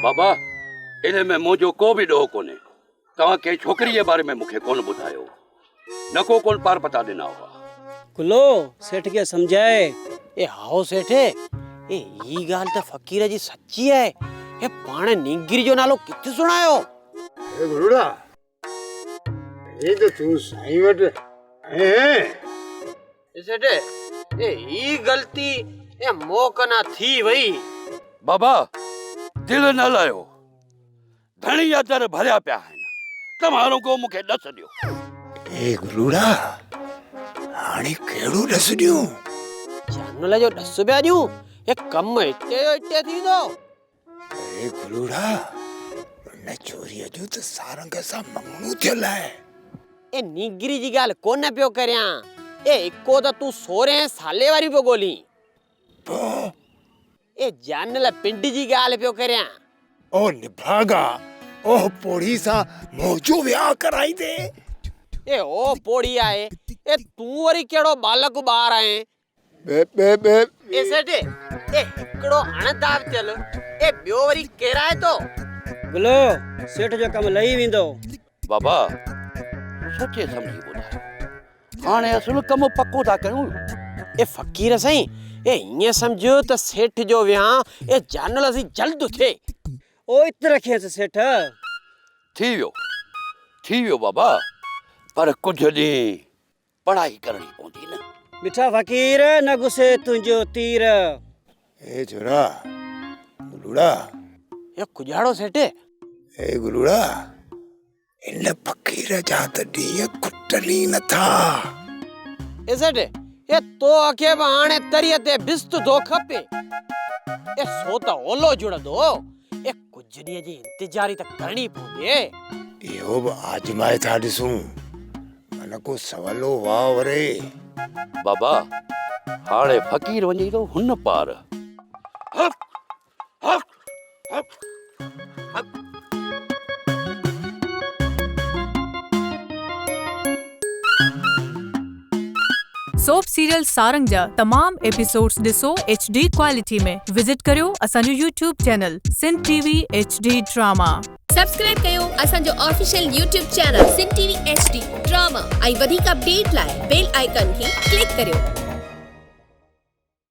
بابا، ان ۾ منهنجو ڪو به ڏوهه ڪونهي. توهان ڪنهن ڇوڪري جي باري ۾ مون کي ڪونه ٻڌايو. نه ڪو ڪونه پار پتا ڏنا هئا. گلو، سيٺ کي سمجهائي. اي هائو سيٺ، اي هي ڳالهه ته فقير جي سچي آهي. اي پاڻ نينگري جو نالو ڪٿ سڻايو؟ اي گلوڙا، هي ته تون سائين وٽ آهين. اي سيٺ، اي هي غلطي اي مون ڪنا ٿي وئي. بابا، دل نه لاهيو. ڌڻي جا در ڀريا پيا آهن، توهان رڳو مون کي ڏس ڏيو. اي گلوڙا، هاڻي ڪهڙو ڏس ڏيون؟ جانول جو ڏس پيا ڏيون، هي ڪم هتي جو هتي ٿي ويندو. اي گلوڙا، ان ڇوريء جو ته سارنگ سان مڱڻو ٿيل آهي. اي نينگري جي ڳالهه ڪونه پيو ڪريان، اي هڪو ته تون سورهين سالي واريون پيو ڳولين. پوء؟ اي جانل پنڊ جي ڳالهه پيو ڪريان. او نڀاڳا، اوه پوڙهي سان منهنجو وياهه ڪرائيندين؟ اي او پوڙهي آهي، اي تون وري ڪهڙو ٻالڪ ٻار آهين؟ ٻي ٻي ٻي. اي سيٺ، اي هڪڙو اڻ دعوتيل، اي ٻيو وري ڪيرائتو. گلو، سيٺ جو ڪم لهي ويندو. بابا، سوچي سمجهي ٻڌايو. هاڻي اصل ڪم پڪو ٿا ڪيون. اي فقير سائين، اي ائين سمجهه ته سيٺ جو ويهان اي جانل سين جلد ٿئي. او ات رکيس سيٺ. ٿي ويو، ٿي ويو بابا، پر ڪجهه ڏينهن پڙهائي ڪرڻي پوندي نه. مٺا فقير، نه گسي تنهنجو تير. اي ڇورا، گلوڙا. اي ڪڄاڙو سيٺ. اي گلوڙا. هن فقير جا ته ڏينهن کٽن ئي نٿا. اي سيٺ، اي تو کي به هاڻي تريء تي بست ٿو کپي. اي سو ته اولو جڙندو. اي ڪجهه ڏينهن جي انتظاري ته ڪرڻي پوندي. اهو به آزمائي ٿا ڏسون. من ڪو سولو واء وري. بابا، هاڻي فقير وڃي ٿو هن پار. هپ! هپ! هپ! هپ! سوپ سيريل سارنگ جا تمام ايپيسوڊز ڏسو ايڇ ڊي ڪوالٽي ۾ وزٽ ڪريو اسان جو YouTube channel Sindh T V H D drama. Subscribe ڪيو اسان جو official YouTube channel Sindh T V H D drama ۽ وڌيڪ اپڊيٽ لاء بيل آئيڪان کي ڪلڪ ڪريو.